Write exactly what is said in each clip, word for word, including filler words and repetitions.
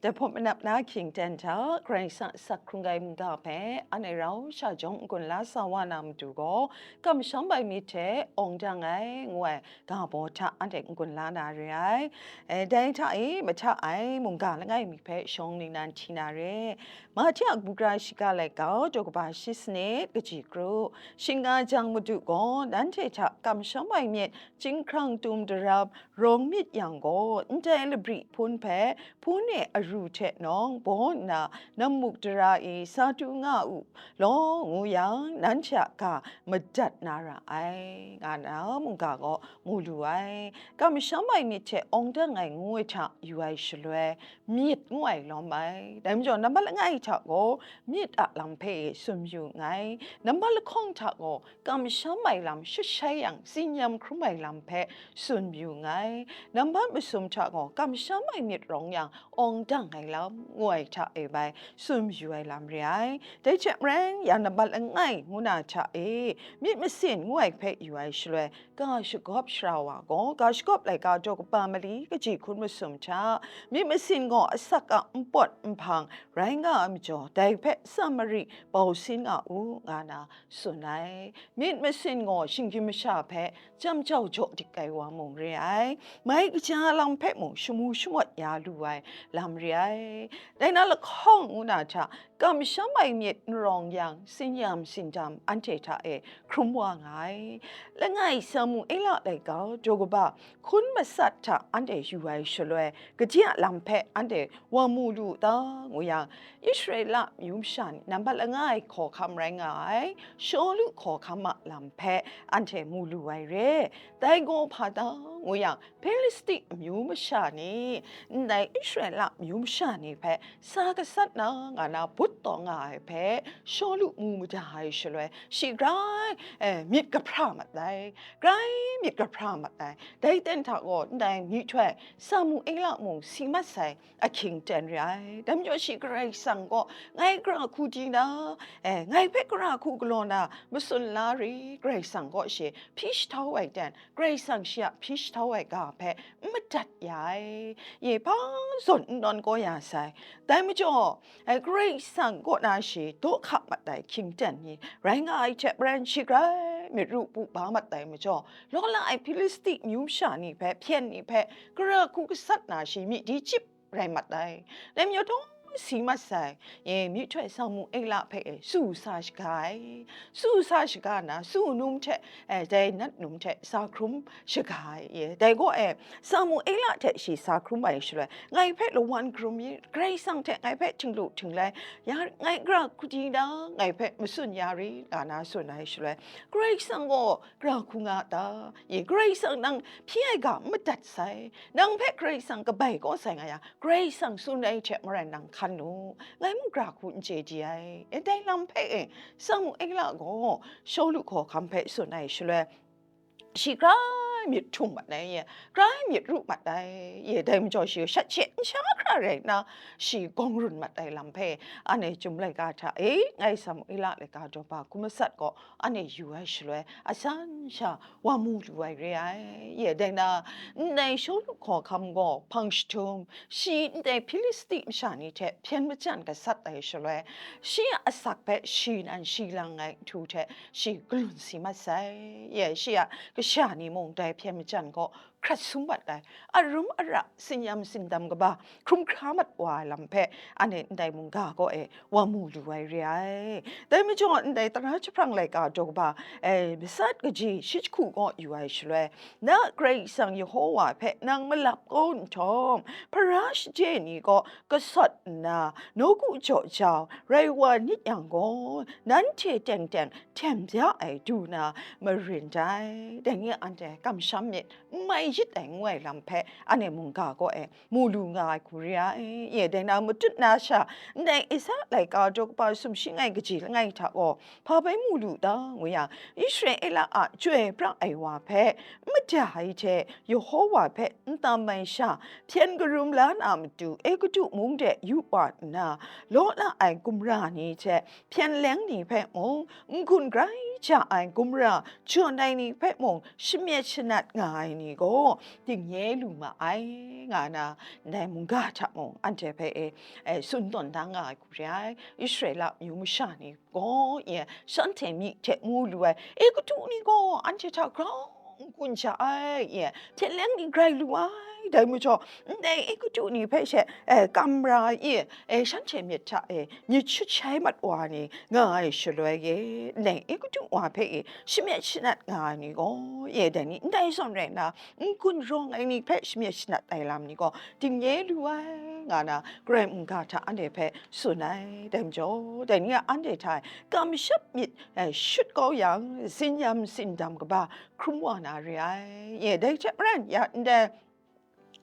Dai hpawt manap na hkying ten hta, Karai Kasang asak hkrung ai mungga hpe anhte rau sha jawng n-gun la sa wa na matu gaw, kamsham ai myit hte awng dang ai ngu ai ga baw hta anhte n-gun la na re ai. E, dai hta e mahta ai mungga langai mi hpe shawng ningnan hti na re. Mahte a kabu gara shiga laika, daw kaba shi sanit, kaji kru. Shing nga jang Madu gaw nanhte hta kamsham ai myit, chyinghkrang tum darap, rawng myit yang gaw, ndai labri hpun hpe hpun e aru hte nawng baw nna, nammuk dara e sa tu nga u law, ngu yang, nanhte a ga madat na ra ai, nga na mungga gaw mu lu ai. Kamsham ai myit hte awng dang ai ngu ai hta yu ai shaloi, myit ngu ai lawm ai. Dai majaw, nambat langai hta gaw myit a lam hpe e tsun yu nngai. Nambat lahkawng hta gaw kamsham ai lam shut shai yang, tsin yam hkrum ai lam hpe tsun yu nngai. Nambat masum hta gaw kamsham ai myit rawng yang, awng dang ai lam ngu ai hta e bai tsun yu ai lam re ai. Dai hte maren, ya nambat langai ngu na hta e myit masin ngu ai hpe yu ai shaloi, ga shagawp shara wa gaw, ga shagawp laika daw kaba mali kaji hkun masum hta, myit masin gaw asak a npawt nhpang rai nga ai majaw, dai hpe Samari bau sin nga u, nga na tsun ai. Myit masin gaw shinggyim masha hpe jam jau jaw dik ai wa mung re ai, mai kaja lam hpe mung shamu shamawt ya lu ai lam re ai. Dai na lahkawng ngu na hta, kamsham ai myit n rawng yang, tsin yam tsin dam anhte hta e hkrum wa nga ai. Langai Samuela laika daw kaba hkun matsat hta anhte yu ai shaloi, kaji a lam hpe anhte wa mu lu ta, ngu yang, Israela myu masha ni nambat langai hkawhkam rai nga ai Shawlu hkawhkam a lam hpe anhte mu lu ai re. Dai gaw hpa ta, ngu yang, Hpilisti amyu masha ni ndai Israela myu masha ni hpe sa gasat na nga na but taw nga ai hpe Shawlu mu mada ai shaloi, shi grai, eh, myit kahpra mat ai, grai myit kahpra mat ai. Dai ten hta gaw ndai myihtoi Samuela mung si mat sai ahkying ten re ai. Dai majaw shi Karai Kasang gaw, ngai gara hku di na, eh, ngai hpe gara hku galaw na, matsun la ri, Karai Kasang gaw shi hpyi shahtau ai ten, Karai Kasang shi a hpyi shahtau ai ga hpe n madat ya ai, ye hpa zawn n nawn kau ya sai. Dai majaw, eh, Karai Kasang kaw na shi daw hka mat ai hkying ten ni rai nga ai hte maren, shi grai myit ru pu ba mat ai majaw, law la ai Hpilisti myu masha ni hpe, hpyen ni hpe, gara hku gasat na shi myi di chyip rai mat ai. Dai majaw, dawng si mat sai, e, myihtoi Samuela hpe e, su sa shaga ai. Su sa shaga na, su num hte, e, dai nat num hte sa hkrum shaga ai, e. Dai gaw e, Samuela hte shi sa hkrum ai shaloi, ngai hpe lawan hkrum mi, Karai Kasang hte ngai hpe htinglu htinglai, ya, ngai gara hku di na, ngai hpe matsun ya ri, nga na tsun ai shaloi, Karai Kasang gaw gara hku nga ta? E, Karai Kasang nang hpyi ai ga n madat sai, nang hpe Karai Kasang kabai kau sai nga yang, Karai Kasang tsun ai hte maren nang hkan nu, ngai mung gara hku n chye di ai. E, dai lam hpe e, Samuela gaw Shawlu hkawhkam hpe tsun ai shaloi, shi grai myit htum mat ai, e, grai myit ru mat ai, e, dai majaw shi shat she nsha hkra rai nna, shi gawng run mat ai lam hpe, anhte Chyum laika hta e, ngai Samuela laika daw ba hku matsat gaw, anhte yu ai shaloi, asan sha wa mu lu ai re ai. E, dai na, ndai Shawlu hkawhkam gaw hpang jahtum, shi ndai Hpilisti masha ni hte hpyen majan gasat ai shaloi, shi a asak hpe shi nan shi lang ai nhtu hte shi galun si mat sai. E, shi a kasha ni mung dai hpyen majan gaw hkrat sum mat ai, arum ara, tsin yam tsin dam kaba, hkrum hkra mat wa ai lam hpe, anhte ndai mungga kaw e wa mu lu ai re ai. Dai majaw, ndai tara jahprang laika daw kaba, e, matsat kaji shi jahku gaw yu ai shaloi, na Karai Kasang Yehova hpe nang malap kau nhtawm, hpara shaje ni gaw gasawt nna, nawku jaw jau rai wa nit yang gaw, nanhte teng teng htem bya ai du na marin dai. Dai ni anhte kamsham myit, n mai yit ai ngu ai lam hpe, anhte mungga kaw e mu lu nga ai hku re ai. E, dai na, matut na sha, ndai Esaia laika daw kaba sumshi langai kaji langai hta gaw, hpa bai mu lu ta, ngu yang, Israela a chyoi pra ai wa hpe, n mada ai hte Yehova hpe n tam ai sha, hpyen karum la na matu Egutu mung de yu wa nna, law la ai gumra ni hte hpyen leng ni hpe mung n-gun grai ja ai gumra jawn ai ni hpe mung shamyet shanat nga ai ni gaw, dingnye lu ma ai, nga na, ndai mungga hta mung anhte hpe e, e, tsun tawn da nga ai hku re ai. Israela amyu masha ni gaw, e, shanhte myi hte mu lu ai Egutu ni gaw anhte hta grau n-gun ja ai, e, hten leng ni grai lu ai. Dai majaw, ndai Egutu ni hpe she, e, kam ra ai, e, shanhte myit hta e myit shut shai mat wa ni nga ai shaloi e, ndai Egutu wa hpe e shamyet shanat nga ai ni gaw, e, dai ni ndai zawn rai nna, n-gun rawng ai ni hpe shamyet shanat ai lam ni gaw dingnye lu ai, nga na, Karai mungga hta anhte hpe tsun ai. Dai majaw, dai ni a anhte hta e kamsham myit, e, shut kau yang, zinyam zindam kaba hkrum wa na re ai. E, dai hte maren, ya ndai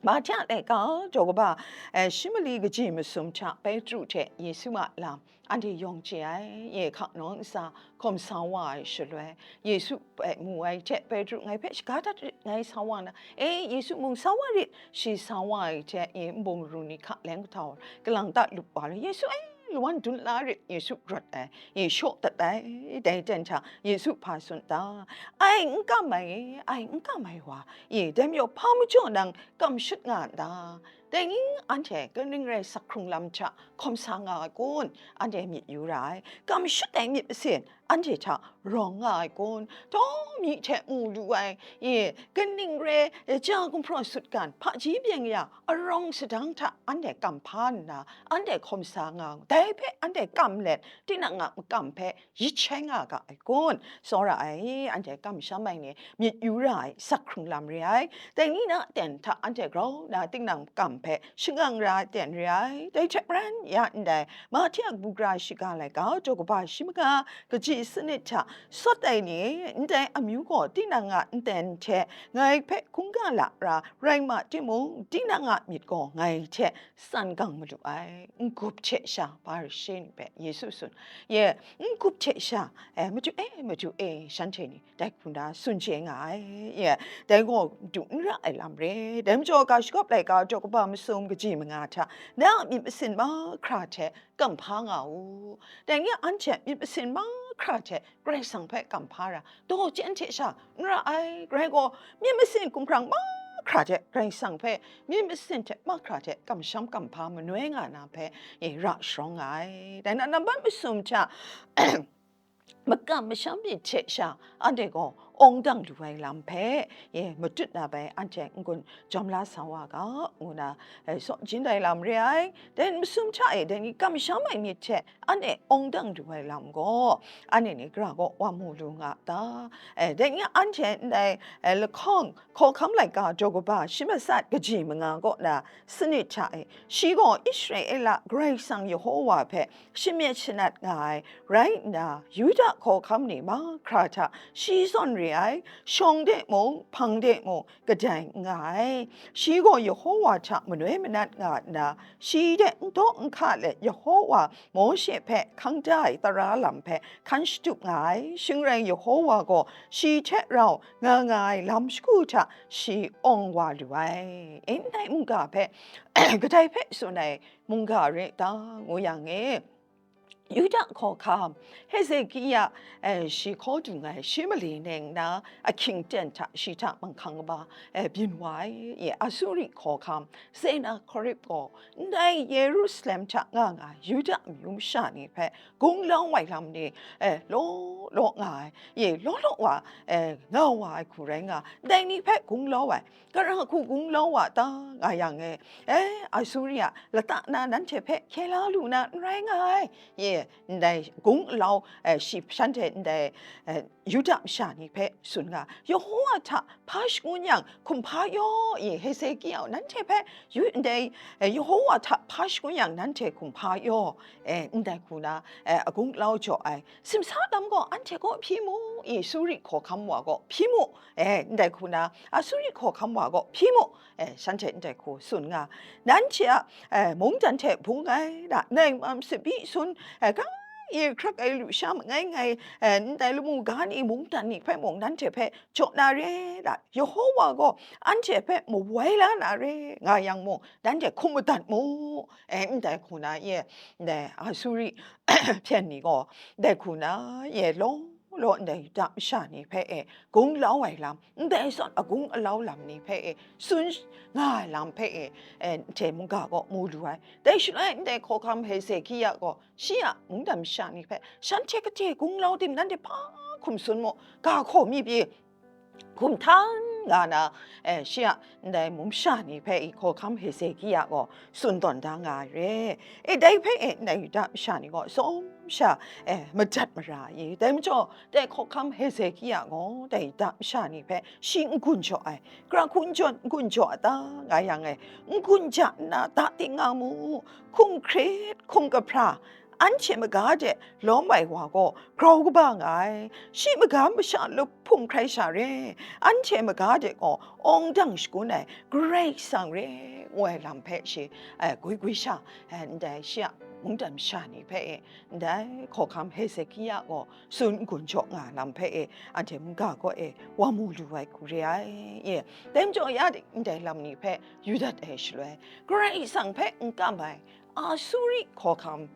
Mahte a laika daw kaba, e, shi mali kaji masum hta Petru hte Yesu a lam anhte yawng chye ai. E, hka nawng ntsa hkawm sa wa ai shaloi, Yesu hpe mu ai hte Petru, "Ngai hpe shaga dat rit, ngai sa wa na." "E, Yesu mung sa wa rit," shi sa wa ai hte, e, nbung ru ni hka leng kahtau kalang ta lup wa ai. Yesu, e, lawan dun la rit, Yesu rawt ai, e, shaw dat ai. Dai ten hta Yesu hpa tsun ta? "Ai n kam ai, ai n kam ai wa, e, dai majaw hpa majaw nang kam shut nga n ta? Dai ni anhte kaning rai sak hkrung lam hta hkawm sa nga ai kun? Anhte myit yu ra ai, kam shut ai myit masin anhte hta rawng nga ai kun? Htawng myi hte mu lu ai, e, kaning rai, e, ja gumhpraw sutgan hpaji byeng ya arawng sadang hta anhte kam hpa nna, anhte hkawm sa nga, dai hpe anhte kam let, tinang a makam hpe yit shai nga ga ai kun? Tsawra ai, anhte kamsham ai ni myit yu ra ai sak hkrung lam re ai. Dai ni na aten hta anhte grau na tinang makam hpe shangang ra ai aten re ai. Dai hte maren, ya ndai Mahte a kabu gara shiga laika daw kaba shi manga kaji sanit hta sawt ai ni, ndai amyu gaw tinang a nten hte ngai hpe hkungga la ra rai ma timung, tinang a myit gaw ngai hte tsan gang malu ai, n-gup hte sha Hparishe ni hpe Yesu tsun. Ye, n-gup hte sha, e, Madu e, Madu e, shanhte ni dai hku na tsun chye nga ai. Ye, dai gaw madu n ra ai lam re. Dai majaw, ga shagawp laika daw kaba masum kaji manga hta na a myit masin mahkra hte kam hpa nga u. Dai ni anhte myit masin mahkra hte Karai Kasang hpe kam hpa ra, daw chyen hte sha n ra ai. Karai gaw myit masin hkumhkrang mahkra hte Karai Kasang hpe myit masin hte mahkra hte kamsham kam hpa manoi nga na hpe, e, ra sharawng nga ai. Dai na, nambat masum hta makam masham myit hte sha anhte gaw awng dang lu ai lam hpe, e, matut na bai anhte n-gun jawm la sa wa ga, ngu na, e, tsaw jin ai lam re ai. Dai masum hta e, dai ni kamsham ai myit hte anhte awng dang lu ai lam gaw, anhte ni gara gaw wa mu lu nga ta? E, dai ni anhte ndai, e, lahkawng hkawhkam laika daw kaba shi matsat kaji manga kaw na sanit hta e, shi gaw Israela Karai Kasang Yehova hpe shamyet shanat nga ai rai nna, Yuda hkawhkam ni mahkra hta shi zawn re ai, shawng de mung, hpang de mung, kadai n nga ai. Shi gaw Yehova hta manoi manat nga nna, shi de n daw n hka let Yehova Mawshe hpe hkang da ai tara lam hpe hkan shatup nga ai. Shing rai Yehova gaw shi hte rau nga nga ai lam shagu hta shi awng wa lu ai. Ndai mungga hpe, kadai hpe tsun ai mungga re ta, ngu yang e, Yuda hkawhkam Hezekia, eh, shi hkaw dung ai shi mali neng na ahkying ten hta shi hta manghkang kaba, eh, byin wa ai, ye Asuri hkawhkam Sennakerib gaw ndai Yerusalem hta nga nga ai Yuda amyu masha ni hpe gunglau ai lam ni, eh, law law nga ai, ye law law wa, eh, nga wa ai hku rai nga, ndai ni hpe gunglau ai. Gara hku gunglau wa ta nga yang e, eh, Asuri a lata na nanhte hpe hkye la lu na n rai nga ai. Ye, ndai gunglau, eh, shi shanhte ndai, eh, Yuda masha ni hpe tsun nga, Yehowa hta hpa shangun yang, hkum hpa yaw, ye, Hezekia, nanhte hpe yu-, ndai, eh, Yehowa hta hpa shangun yang, nanhte hkum hpa yaw, eh, ndai hku na, eh, agunglau jaw ai. Simsa lam gaw anhte kaw hpyi mu, ye, Suri hkawhkam wa gaw hpyi mu, eh, ndai hku na, Asuri hkawhkam wa gaw hpyi mu, eh, shanhte ndai hku tsun nga, nanhte a, eh, mungdan hte bung ai da, nai mam sabi sun, eh, ga ye hkrak ai lusha mangai ngai, eh, ndai lamu ga ni mungdan ni hpe mung nanhte hpe jaw na re da, Yehowa gaw anhte hpe mawai la na re nga yang mung, nanhte hkum madat mu, eh, ndai hku na ye, ndai Asuri hpyen ni gaw, ndai hku na ye law law ndai Yuda masha ni hpe e gunglau ai lam, ndai zawn agung alau lam ni hpe e tsun nga ai lam hpe e, e, nte mungga gaw mu lu ai. Dai shaloi ndai hkawhkam Hezekia gaw shi a mungdan masha ni hpe, "Shanhte gade gunglau tim nanhte hpa hkum tsun mu, ga hkaw mi pyi hkum htan nga na, e, shi a ndai mung masha ni hpe i hkawhkam Hezekia gaw tsun tawn da nga ai re." E, dai hpe e ndai Yuda masha ni gaw tsawm sha, e, madat mara i? Dai majaw, dai hkawhkam Hezekia gaw dai Yuda masha ni hpe shi n-gun jaw ai, gara hku n jaw, n-gun jaw a ta, nga yang e, n-gun ja nna, da ting nga mu, hkum hkrit, hkum kahpra, anhte maga de lawm ai wa gaw grau kaba nga ai, shi magam masha lup hpung hkrai sha re, anhte maga de gaw awng dang shagun ai Karai Kasang re, ngu ai lam hpe shi, e, gwi gwi sha, e, ndai shi a mungdan masha ni hpe e, ndai hkawhkam Hezekia gaw tsun n-gun jaw nga lam hpe e, anhte mungga gaw e wa mu lu ai hku re ai. E, dai majaw ya dai ndai lam ni hpe yu dat ai shaloi, Karai Kasang hpe n kam ai Asuri hkawhkam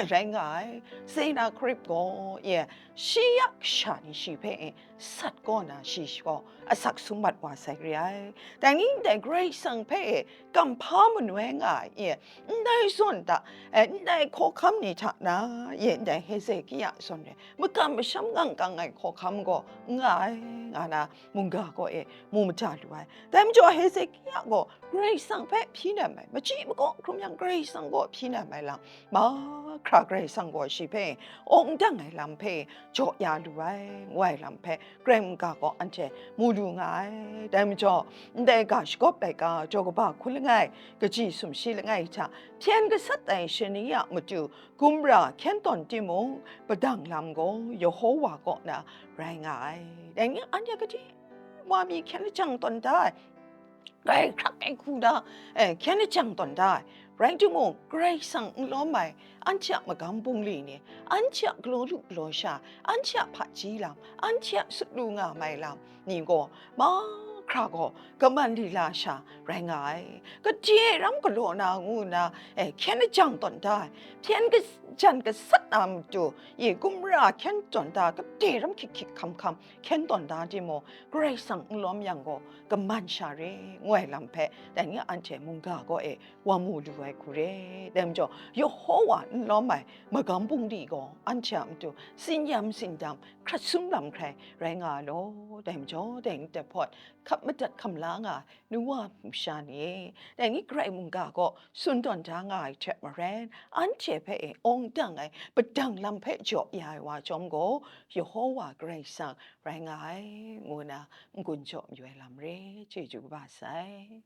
rai nga ai Senakerib gaw, e, shi a kasha ni shi hpe e sat kaw na shi gaw asak sum mat wa sai re ai. Dai ni ndai Karai Kasang hpe e kamhpa manoi nga ai, e, ndai zawn hta, e, ndai hkawhkam ni hta na, e, ndai Hezekia zawn e makam masham ngang kang ai hkawhkam gaw n nga ai, nga na mungga gaw e mu mada lu ai. Dai majaw Hezekia gaw Karai Kasang hpe hpyi nem ai, machyi makaw hkrum yang Karai Kasang gaw hpyi nem ai lam, mahkra Karai Kasang gaw shi hpe awng dang ai lam hpe jaw ya lu ai, ngu ai lam hpe Karai mungga gaw anhte mu lu nga ai. Dai majaw, ndai ga shagawp laika, jaw kaba hku langai, kaji sumshi langai hta hpyen gasat ai shani a matu gumra hkyen tawn timung, padang lam gaw Yehowa kaw na rai nga ai. Dai ni anhte gade wa mi hkyen lajang tawn da ai, grai hkrak ai hku da, e, hkyen lajang tawn da ai. Rai timung, Karai Kasang n lawm ai, anhte a magam bungli ni, anhte a galaw lu galaw sha, anhte a hpaji lam, anhte a sut lu nga mai lam ni gaw, mahkra gaw kaman lila sha rai nga ai. Gade ram galaw na ngu nna, e, hkyen lajang tawn da ai, hpyen jan gasat na matu, e, gumra hkyen tawn da, gade ram hkyik hkyik hkam hkam hkyen tawn da timung, Karai Kasang n lawm yang gaw, kaman sha re, ngu ai lam hpe, dai ni anhte mungga gaw e wa mu lu ai hku re. Dai majaw, Yehowa n lawm ai magam bungli gaw anhte a matu tsin yam tsindam hkrat sum lam hkrai rai nga ai law. Dai majaw, dai ni hte hpawt hkap madat hkam la nga ai nu wa masha ni, dai ni Karai mungga gaw tsun tawn da nga ai hte maren, anhte hpe e awng dang ai padang lam hpe jaw ya ai wa chyawm gaw, Yehowa Karai Kasang rai nga ai, ngu na n-gun jaw mayu ai lam re, chyeju kaba sai.